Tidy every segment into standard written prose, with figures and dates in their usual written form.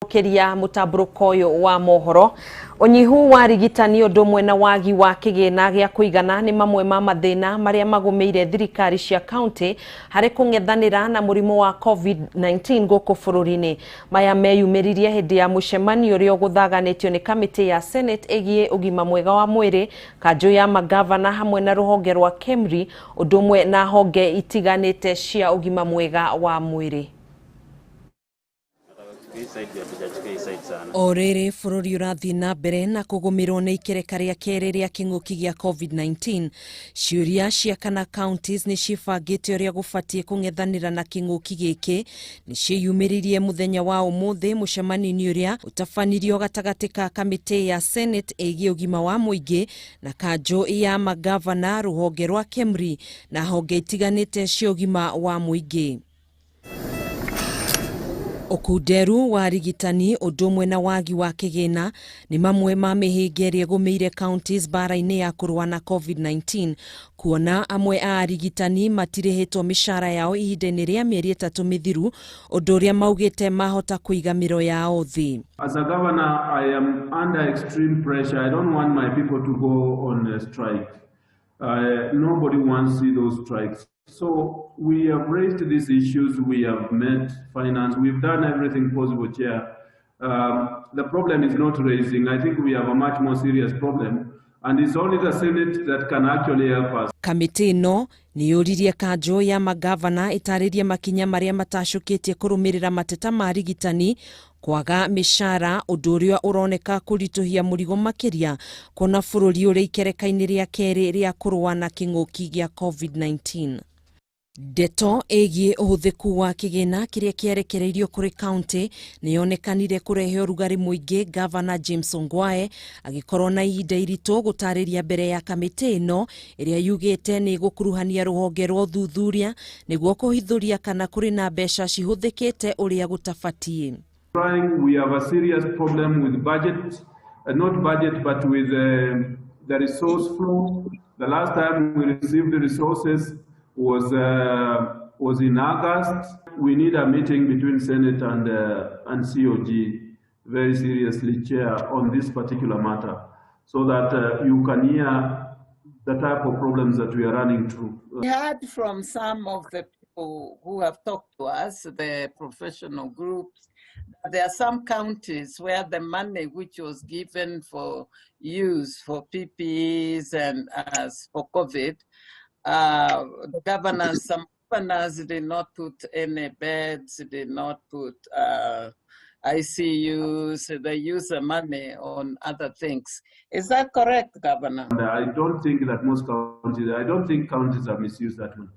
Gũkĩria mũtambũrũko ũyũ wa mohoro, ũnyihu wa rigitani ũndũ ũmwe na wagi wa kĩgĩna gĩa kũigana nĩ mamwe ma mathĩna marĩa magũmĩire thirikari cia kaunti harĩ kũng'ethanĩra na mũrimũ wa COVID-19 gũkũ bũrũri-inĩ. Maya meyumĩririe hĩndĩ ya mũcemanio ũrĩa ũgũthaganĩtio nĩ kamĩtĩ ya Senate ĩgiĩ ũgima mwega wa mwĩrĩ, kanjũ ya mangavana hamwe na rũhonge rwa KEMRI ũndũ ũmwe na honge itiganĩte cia ũgima mwega wa mwĩrĩ. O rĩrĩ bũrũri ũrathiĩ na mbere na kũgũmĩrwo nĩ ikereka rĩa kerĩ rĩa kĩng'ũki gĩa COVID-19, ciũria cia kana counties nĩ ciĩbangĩte ũrĩa gũbatiĩ kũng'ethanĩra na kĩng'ũki gĩkĩ nĩ ciĩyumĩririe mũthenya wa ũmũthĩ mũcemanio-inĩ ũrĩa ũtabanirio gatagatĩ ka kamĩtĩ ya Senate ĩgiĩ ũgima wa mũingĩ na kanjũ ya mangavana, rũhonge rwa KEMRI na honge itiganĩte cia ũgima wa mũingĩ. Ũkunderu wa arigitani ũndũ ũmwe na wagi wa kĩgĩna nĩ mamwe ma mĩhĩnga ĩrĩa ĩgũmĩire counties mbara-inĩ ya kũrũa na COVID-19, kuona amwe a arigitani matirĩhĩtwo mĩcara yao ihinda-inĩ rĩa mĩeri 3 mĩthiru, ũndũ ũrĩa maugĩte mahota kũiga mĩro yao thĩ. As a governor, I am under extreme pressure. I don't want my people to go on a strike. Nobody wants to see those strikes. So we have raised these issues, we have met finance, we've done everything possible, Chair. The problem is not raising. I think we have a much more serious problem, and it's only the Senate that can actually help us. Kamĩtĩ ĩno nĩ yũririe kanjũ ya mangavana ĩtarĩrie makinya marĩa matacũkĩtie kũrũmĩrĩra mateta ma arigitani kwaga mĩcara, ũndũ ũrĩa ũroneka kũritũhia mũrigo makĩria kuona bũrũri ũrĩ ikereka-inĩ rĩa kerĩ rĩa kũrũa na kĩng'ũki gĩa COVID-19. Ndeto ĩgiĩ ũhũthĩku wa kĩgĩna kĩrĩa kĩarekereirio kũrĩ kaunti nĩ yonekanire kũrehe ũrugarĩ mũingĩ, Gavana James Ongwae agĩkorwo na ihinda iritũ gũtarĩria mbere ya kamĩtĩ ĩno ĩrĩa yugĩte nĩ ĩgũkuruhania rũhonge rwa ũthuthuria nĩguo kũhithũria kana kũrĩ na mbeca cihũthĩkĩte ũrĩa gũtabatiĩ. We have a serious problem with budget, not budget, but with the resource flow. The last time we received the resources was in August. We need a meeting between Senate and COG, very seriously, Chair, on this particular matter, so that you can hear the type of problems that we are running through. We heard from some of the people who have talked to us, the professional groups. There are some counties where the money which was given for use for PPEs and as for COVID, the governors, some governors did not put any beds, did not put ICUs, they use the money on other things. Is that correct, Governor? And I don't think that most counties, I don't think counties have misused that money.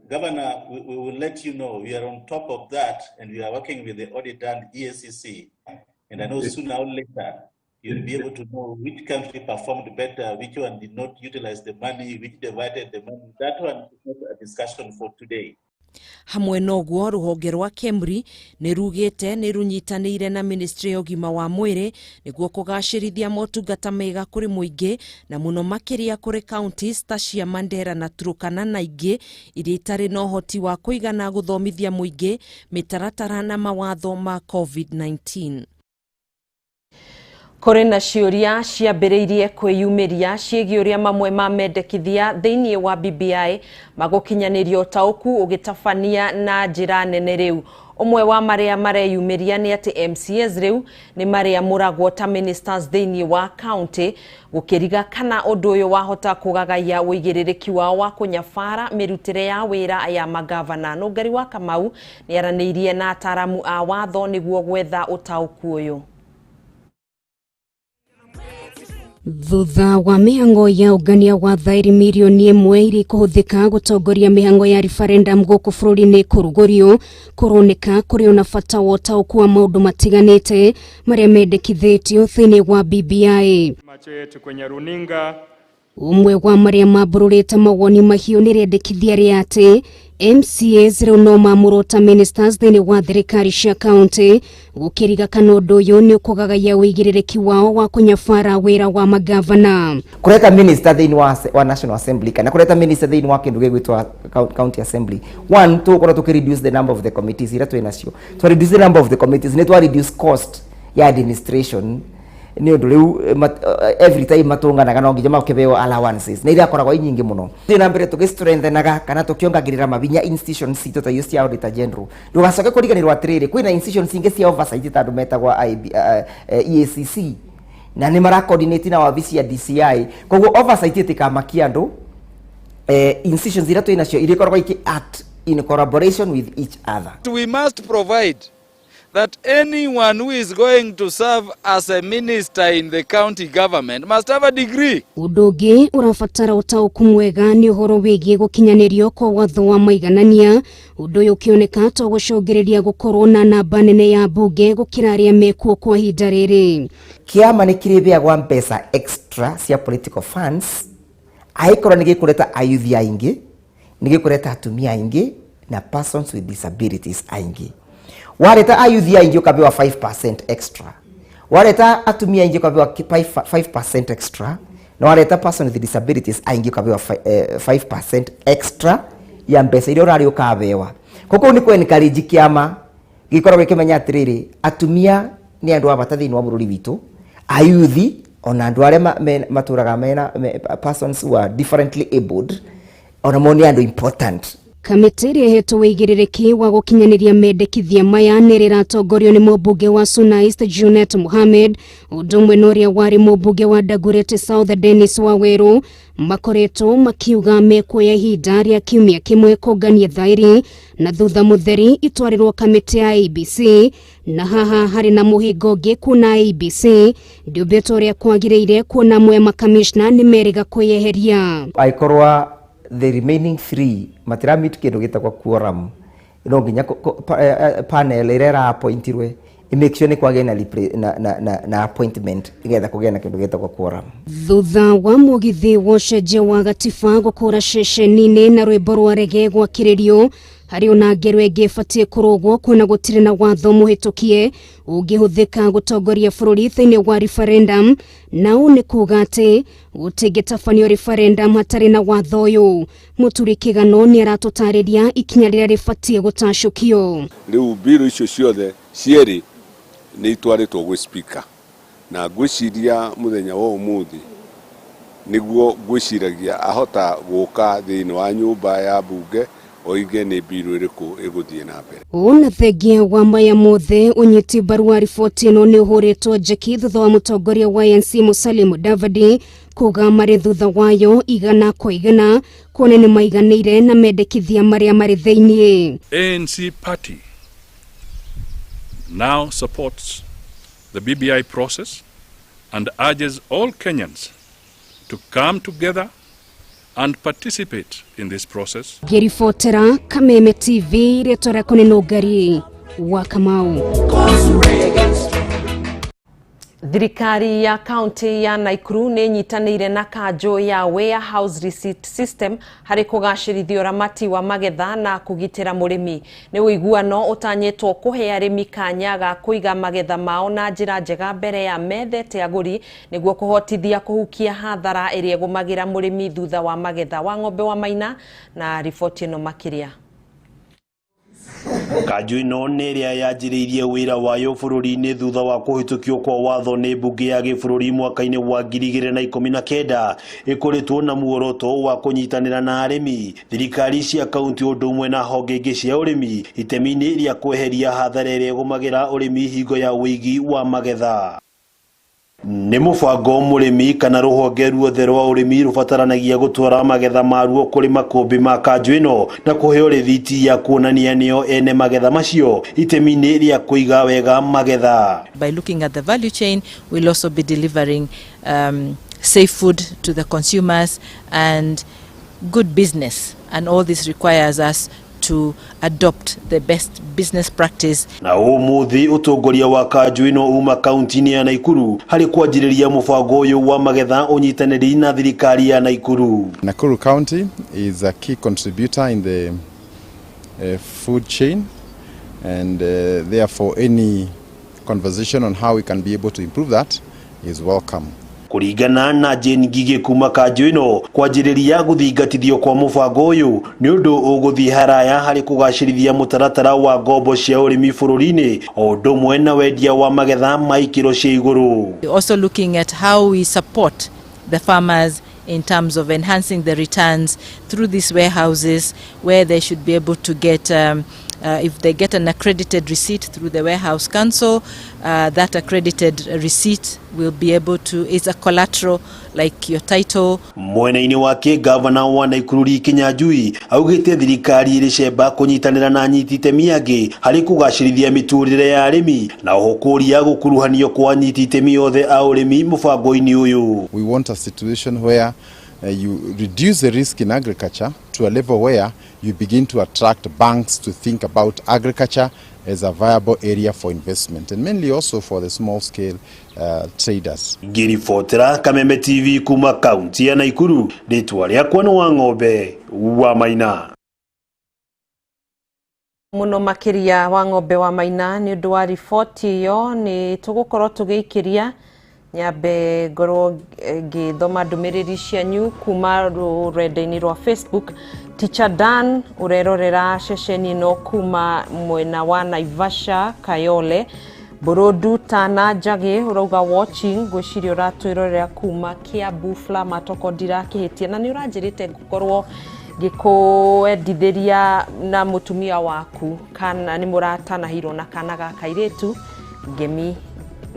Governor, we will let you know. We are on top of that, and we are working with the auditor and EACC. And I know sooner or later, you'll be able to know which country performed better, which one did not utilize the money, which divided the money. That one is not a discussion for today. Hamwe noguo rũhonge rwa KEMRI nĩ rugĩte nĩ rũnyitanĩire na ministry ya ũgima wa mwĩrĩ nĩguo kũgacĩrithia motungata mega kũrĩ mũingĩ na mũno makĩria kũrĩ counties ta cia Mandera na Turkana na ingĩ iria itarĩ na ũhoti wa kũigana gũthomithia mũingĩ mĩtaratara na mawatho ma COVID-19. Kũrĩ na ciũria ciambĩrĩirie kwĩyumĩria ciĩgiĩ ũrĩa mamwe ma mendekithia thĩinĩ wa BBI magũkinyanĩrio ũtaũku ũgĩtabania na njĩra nene rĩu. Ũmwe wa marĩa mareyumĩria nĩ atĩ MCAs rĩu nĩ marĩamũragwo ta ministers thĩinĩ wa county, gũkĩriga kana ũndũ ũyũ wahota kũgagaia ũigĩrĩrĩki wao wa kũnyabara mĩrutĩre ya wĩra ya magavana. Nũngari wa Kamau nĩaranĩirie na ataramu a watho nĩguo gwetha ũtaũku ũyũ. Thutha wa mĩhang'o ya ũngania wa thaĩri mirioni 1 iria ikũhũthĩka gũtongoria mĩhang'o ya referendum gũkũ bũrũri-inĩ kũrugũrio, kũroneka kũrĩ ona bata wa ũtaũku wa maũndũ matiganĩte marĩa mendekithĩtio thĩinĩ wa BBI. Macho yetu kwenye runinga Ũmwe wa marĩa mambũrũrĩte mawoni mahiũ nĩ rĩendekithia rĩa atĩ MCAs rĩu no mamũrwo ta ministers thĩinĩ wa thirikari cia kaunti, gũkĩriga kana ũndũ ũyũ nĩ ũkũgagaia ũigĩrĩrĩki wao wa kũnyabara wĩra wa magavana. Kureta minister thĩinĩ wa National Assembly kana kureta minister thĩinĩ wa kĩndũ gĩgwĩtwo County Assembly, one, tũgũkorwo tũkĩ reduce the number of the committees iria twĩ nacio. Twa reduce the number of the committees, nĩ twa reduce cost ya administration, nĩ ũndũ rĩu every time matũnganaga no nginya makĩheo allowances na irakoragwo i nyingĩ mũno. Thiĩ na mbere tũgĩ-strengthenaga kana tũkĩongagĩrĩra mabinya institutions citũ ta icio cia Auditor General. Ndũgacoke kũriganĩrwo atĩrĩrĩ, kwĩna institutions ingĩ cia oversight ta andũ metagwo IB, EACC, na nĩ mara coordinate na wabici ya DCI. Koguo oversight ĩtikamakia andũ, institutions iria twĩ nacio irĩkoragwo iki act in collaboration with each other. We must provide that anyone who is going to serve as a minister in the county government must have a degree. Ũndũ ũngĩ ũrabatara ũtaũku mwega nĩ ũhoro wĩgiĩ gũkinyanĩrio kwa watho wa maiganania, ũndũ ũyũ ũkĩoneka to gũcũngĩrĩria gũkorwo na namba nene ya mbunge gũkĩra arĩa mekuo kwa ihinda rĩrĩ. Kĩama nĩ kĩrĩheagwo mbeca extra cia political funds angĩkorwo nĩ gĩkũreta ayuthi aingĩ, nĩ gĩkũreta atumia aingĩ na persons with disabilities aingĩ. Wareta ayuthi aingĩ ũkapewa 5% extra, wareta atumia aingĩ ũkapewa 5% extra, na wareta person with disabilities aingĩ ũkapewa 5% extra ya mbeca iria ũrarĩ ũkabewa. Koguo nĩ kũ encourage kĩama gĩkoragwo gĩkĩmenya atĩrĩrĩ, atumia nĩ andũ a bata thĩinĩ wa bũrũri witũ, ayuthi ona andũ arĩa matũraga mena persons who are differently abled, ona mo nĩ andũ important. Kamĩtĩ ĩrĩa ĩhetwo ũigĩrĩrĩki wa gũkinyanĩria mendekithia maya nĩ rĩratongorio nĩ mũmbunge wa Suna East Junet Mohamed, ũndũ ũmwe na ũrĩa warĩ mũmbunge wa Dagoretti South Dennis Waweru, makoretwo makiuga mekuoya ihinda rĩa kiumia kĩmwe kũngania thaĩri na thutha mũtheri itwarĩrwo kamĩtĩ ya IEBC. Na haha harĩ na mũhingo ũngĩ kuona IEBC ndĩũmbĩtwo ũrĩa kwagĩrĩire, kuona amwe makamishna nĩ merĩga kwĩyeheria. Angĩkorwo the remaining three matira meet kĩndũ gĩtagwo quorum, no nginya panel ĩrĩa ĩra-appointirwe make sure nĩ kwagĩa na appointment nĩgetha kũgĩe na kĩndũ gĩtagwo quorum. Thutha wa mũgithi wa ũcenjia wa gatiba gũkũra ceceni-inĩ na rwĩmbo rwa rege gwakĩrĩrio, harĩ ona ngero ĩngĩ ĩbatiĩ kũrũgwo kuona gũtirĩ na watho mũhĩtũkie ũngĩhũthĩka gũtongoria bũrũri thĩinĩ wa referendum, na ũũ nĩ kuga atĩ gũtingĩtabanio referendum hatarĩ na watho ũyũ. Mũturi Kĩgano nĩ aratũtarĩria ikinya rĩrĩa rĩbatiĩ gũtacũkio. Rĩu mbirũ icio ciothe cierĩ nĩ itwarĩtwo gwĩ speaker, na ngwĩciria mũthenya wa ũmũthĩ nĩguo ngwĩciragia ahota gũka thĩinĩ wa nyũmba ya bunge oige nĩ mbirũ ĩrĩkũ ĩgũthiĩ na mbere. Ona thengia wa maya mothe, ũnyiti mbaru wa riboti ĩno nĩ ũhũrĩtwo njeki thutha wa mũtongoria wa ANC Musalia Mudavadi kuga marĩ thutha wayo 100% kuona nĩ maiganĩire na mendekithia marĩa marĩ thĩiniĩ. ANC party now supports the BBI process and urges all Kenyans to come together and participate in this process. Ngĩribotera Kameme TV, rĩtwa rĩakwa nĩ Nũngari wa Kamau. Thirikari ya kaunti ya Nakuru nĩ ĩnyitanĩire na kanjũ ya Warehouse Receipt System harĩ kũgacĩrithia ũramati wa magetha na kũgitĩra mũrĩmi. Nĩ ũiguano ũtanyĩtwo kũhe arĩmi kanya ga kũiga magetha mao na njĩra njega mbere ya methete agũri, nĩguo kũhotithia kũhukia hathara ĩrĩa ĩgũmagĩra mũrĩmi thutha wa magetha. Wa ng'ombe wa Maina na riboti ĩno makĩria. Kanjũ ĩno nĩ ĩrĩa yanjĩrĩirie wĩra wayo bũrũri-inĩ thutha wa kũhĩtũkio kwa watho nĩ mbunge ya gĩbũrũri mwaka-inĩ wa 2019, ĩkoretwo na muoroto wa kũnyitanĩra na arĩmi, thirikari cia kaunti ũndũ ũmwe na honge ingĩ cia ũrĩmi itemi-inĩ rĩa kweheria hathara ĩrĩa ĩgũmagĩra ũrĩmi hingo ya ũigi wa magetha. Nĩ mũbango mũrĩmi kana rũhonge ruothe rwa ũrĩmi rũbataranagia gũtwara magetha maruo kũrĩ makũmbĩ ma kanjũ ĩno na kũheo rĩthiti ya kuonania nĩo ene magetha macio itemi-inĩ rĩa kũiga wega magetha. By looking at the value chain, we'll also be delivering safe food to the consumers and good business, and all this requires us to adopt the best business practice. Na umuthi utongoria wa kanju ino uma kaunti-inĩ ya Naikuru harĩ kwanjĩrĩria mũbango ũyũ wa magetha ũnyitanĩri na thirikari ya Naikuru. Nakuru County is a key contributor in the food chain, and therefore any conversation on how we can be able to improve that is welcome. Kũringana na Jane Ngigĩ kuma kanju ĩno, kwanjĩrĩria gũthingatithio kwa mũbango ũyũ nĩ ũndũ ũgũthiĩ haraya harĩ kũgacĩrithia mũtaratara wa ngombo cia ũrĩmi bũrũri-inĩ o ũndũ ũmwe na wendia wa magetha ma ikĩro cia igũrũ. Also looking at how we support the farmers in terms of enhancing the returns through these warehouses, where they should be able to get, if they get an accredited receipt through the Warehouse Council, that accredited receipt will be able to, it's a collateral like your title. Mwena-inĩ wake gavana wa Naikuru Lee Kinyanjui augĩte thirikari ĩrĩ cemba kũnyitanĩra na anyiti itemi angĩ harĩ kũgacĩrithia mĩtũrĩre ya arĩmi na oho kũria gũkuruhanio kwa anyiti itemi othe a ũrĩmi mũbango-inĩ ũyũ. We want a situation where you reduce the risk in agriculture to a level where you begin to attract banks to think about agriculture as a viable area for investment, and mainly also for the small scale traders. Ngĩribotera Kameme TV kuma kaunti ya Naikuru, rĩtwa rĩakwa nĩ wa Ng'ombe wa Maina. Muno makiria wa Ng'ombe wa Maina nĩ ũndũ wa riboti ĩyo. Nĩ tũgũkorwo tũgĩikĩria nyambe ngorwo ngĩthoma ndũmĩrĩri cianyu kuma rũrenda-inĩ rwa Facebook. Teacher Dan ũrerorera ceceni ĩno kuma mwena wa Naivasha Kayole. Burundu Tana Njagĩ ũrauga watching, ngwĩciria ũratwĩrorera kuma Kiambu Flama toko ndirakĩhĩtia, na nĩ ũranjĩrĩte ngũkorwo ngĩkũendithĩria na mũtumia waku kana nĩ mũratanahirwo na kana ga kairĩtu ngemi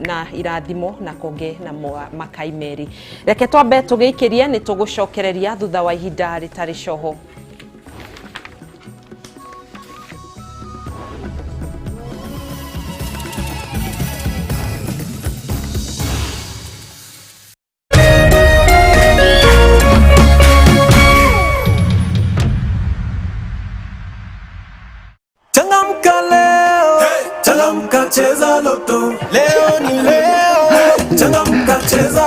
na irathimo na konge na makai meri. Reke twambe tũgĩikĩrie, nĩ tũgũcokereria thutha wa ihinda rĩtarĩ coho. Changamka leo, hey! Changamka, cheza loto, leo ni leo, hey! Changamka.